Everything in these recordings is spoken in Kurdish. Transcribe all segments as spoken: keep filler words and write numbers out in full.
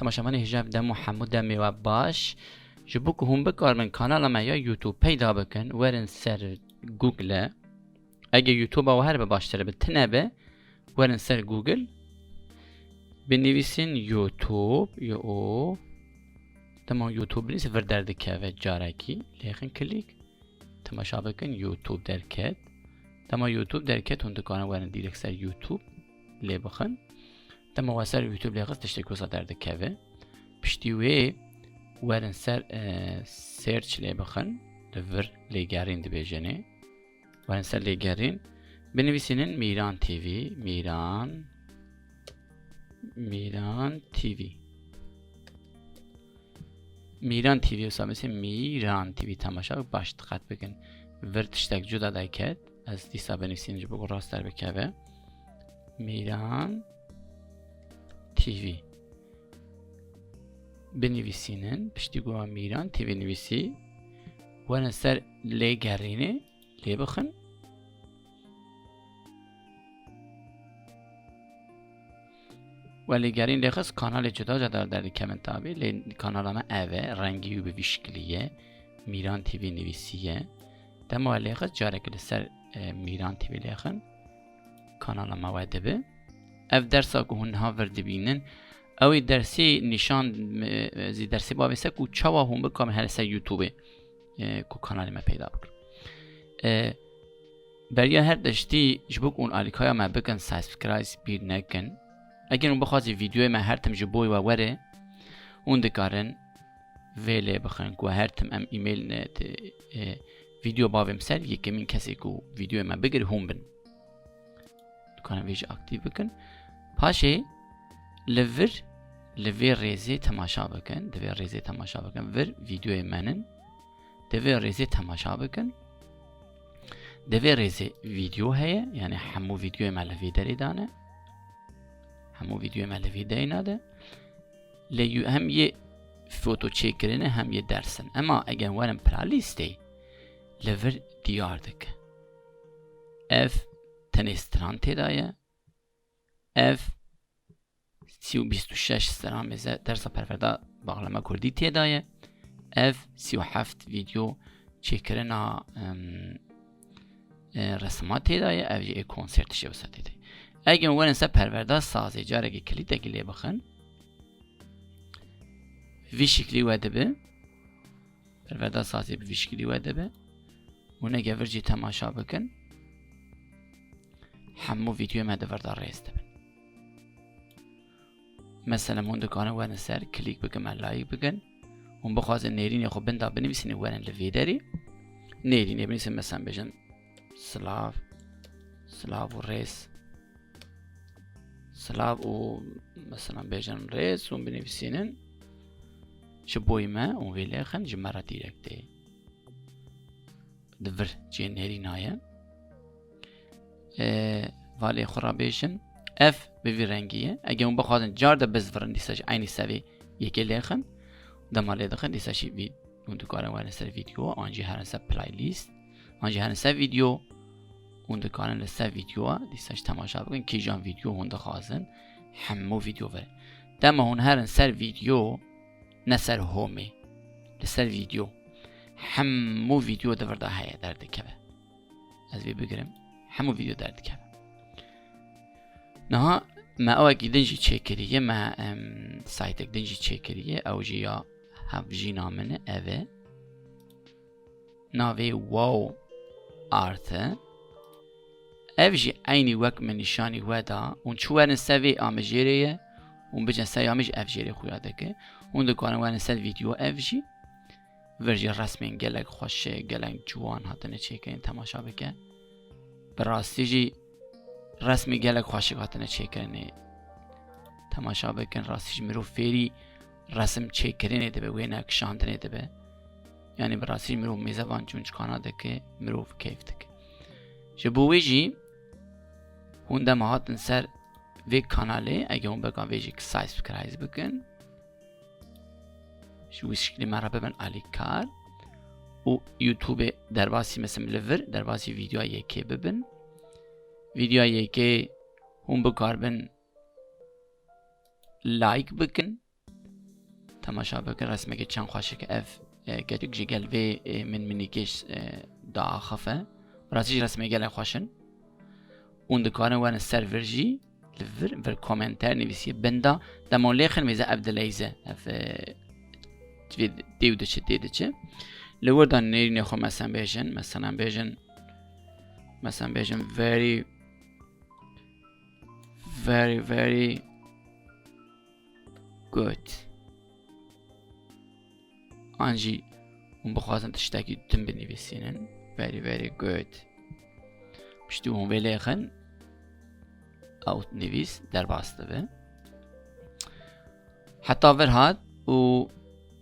Temaşevanê hêja, dem û hemû demê we baş. Ji bo ku hûn bikaribin kanala me ya YouTube peyda bikin, werin ser Google. Ege YouTube-a we heribe baştir e, bi tine be, werin ser Google. Binivîsin YouTube, yo o. Dema YouTube binivîse vir derdikeve carekî. Lêxin klîk. Temaşa bikin, YouTube derket. Dema YouTube derket, hûn dikarin werin direkt ser YouTube lê bixin. Dema we ser YouTube lê xist, tiştek wisa derdikeve. Piştî wê werin ser, e, search lê bixin. Li vir lêgerîn dibêjinê. Werin ser lêgerîn. Binivîsînin Mîran T V. Mîran, Mîran T V. Mîran T V wisa binivîsînin, Mîran T V temaşa, baş diqet bikin. Vir tiştek cuda derket. Ez dîsa binivîsînim ji bo ku rast derbikeve. Mîran T V. Binivîsînin, piştî ku we Mîran T V nivîsî, werin ser lêgerînê lê bixin. We lêgerîn lê xist, kanalê cuda cuda derdikevin tabî. Lê kanala me ev e, rengî wî bi vî şikilî ye. Mîran T V nivîsî ye. Dema we lê xist, careke li ser, e, Mîran T V lê xin, kanala me we dibi. Ev dersa ku hûn niha vir dibînin, ew ê dersê nîşan, e, zî dersê bavêse ku çawa hûn bikarin her ser YouTube-ê, e, ku kanalê me peyda bikin. E, beriya her tiştî ji bo ku hûn alîkaya me bikin, subscribe bîr nekin. Eger hûn bixwazî vîdeoyê me her tim ji bo we were, hûn dikarin vê lê bixin ku her tim em email ne, te, e, vîdeo bavêm ser, yekemîn kesê ku vîdeoyê me bigir hûn bin. Dikarin vê jî aktîf bikin. Paşê li vir, li vê rêzê temaşa bikin, di vê rêzê temaşa bikin, vir vîdeoyê me nin. Di vê rêzê temaşa bikin. Di vê rêzê vîdeo heye, yanî hemû vîdeoyê me li vê derê de ne. Hemû vîdeoyê me li vê derê ne de. Lê yû-, hem yê foto çêkirinê hem yê ders in. Ema eger werin playlîstê, li vir diyar dike. Ev tenê stran tê de ye. Ev sî û bîst û şeş stran mêze dersa perwerda baxlama kurdî tê de ye. Ev sî û heft vîdeo çêkirina, em, e, resima tê de ye. Ev jî ê konser tiştê wisa tê de ye. Eger werin ser perwerda sazê, carekê kilîtekî lê bixin. Vî şiklî we dibi. Perwerda sazê bi vî şiklî we dibi. Hûn ê vir jî temaşa bikin. Hemû vîdeoyê me di vir de rêz dibin. Mesela hûn dikarin werin ser, klîk bikin, me like bikin. Hûn bixwazin nêrînê xwe bin de binivîsînin, werin li vê derê. Nêrînê binivîsin, mesela bêjin silav, silav û rêz. Silav û, mesela bêjin rêz û binivîsînin. Ji bo me û vê lêxin ji me re direkt tê. Di vir cihê nêrîna ye. Ê, valê xwe re bêjin. Ev bi vî rengî ye. Eger hûn bixwazin car de bizvirin, dîsa jî eynî sevê yekê lêxin. Dema lê dixin, dîsa jî vî-, hûn dikarin werin ser vîdeo, an jî herin ser playlîst, an jî herin ser vîdeo. Hûn dikarin li ser vîdeoa, dîsa jî temaşa bikin, kîjan vîdeo hûn dixwazin. Hemû vîdeo verin. Dema hûn herin ser vîdeo, ne ser homê. Li ser vîdeo. Hemû vîdeo di vir de heye, derdikeve. Ez vê bigirim. Hemû vîdeo derdikeve. Niha me ewekî din jî çêkiriye, me, em, saytek din jî çêkiriye. Ew jî ya hevjîna min e, ev e. Navê Wow Art e. Ev jî eynî wek min nîşanî we da. Hûn çi werin ser vê, a min jêrê ye. Hûn bicin ser ya min jî, ev jêrê xuya dike. Hûn dikarin werin ser vîdeo ev jî. Vir jî resmên gelek xweş, gelek ciwan hatine çêkirin, temaşa bike. Bi rastî jî resmê gelek xweşik hatine çêkirinê. Temaşa bikin, rastî jî mirov fêrî resim çêkirinê dibe, wêne kişandinê dibe. Yanî bi rastî jî mirov mêze van çûn çikana dike, mirov keyf dike. Ji bo wê jî hûn dema hatin ser vê kanalê, eger hûn beka vê jî subscribe bikin, ji wî şiklî me re bibin alîkar û YouTube-ê derbasî, mesela li vir derbasî vîdeoya yekê bibin. Vîdeoya yekê hûn bikaribin like bikin. Temaşa bikin, resmekê çend xweşik ev, e, keçik ji gel vê, e, min minîkêş, e, diaxife. Rastî jî resmê gelek xweş in. Hûn dikarin werin ser vir jî, li vir, vir komentar nivîsiye, binda, dema lêxin mêze ev dileyze, ev, e, vê dê û diçe, dê diçe. Li wir de nêrînê xwe mesen bêjin, meselan bêjin, mesen bêjin very, very, very good. An jî hûn bixwazin tiştekî din binivîsînin. Very, very good. Piştî hûn vê lêxin, ew nivîs derbas dibe. Heta vir hat û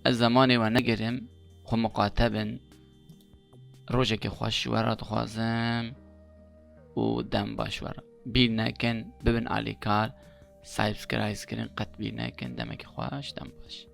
ez zemanê we negirim, xwe miqate bin. Rojekê xweş ji we re dixwazim û dem baş we re. Bîr nekin, bibin alîkar, subscribe kirin, qet bîr nekin, demekî xweş, dem baş.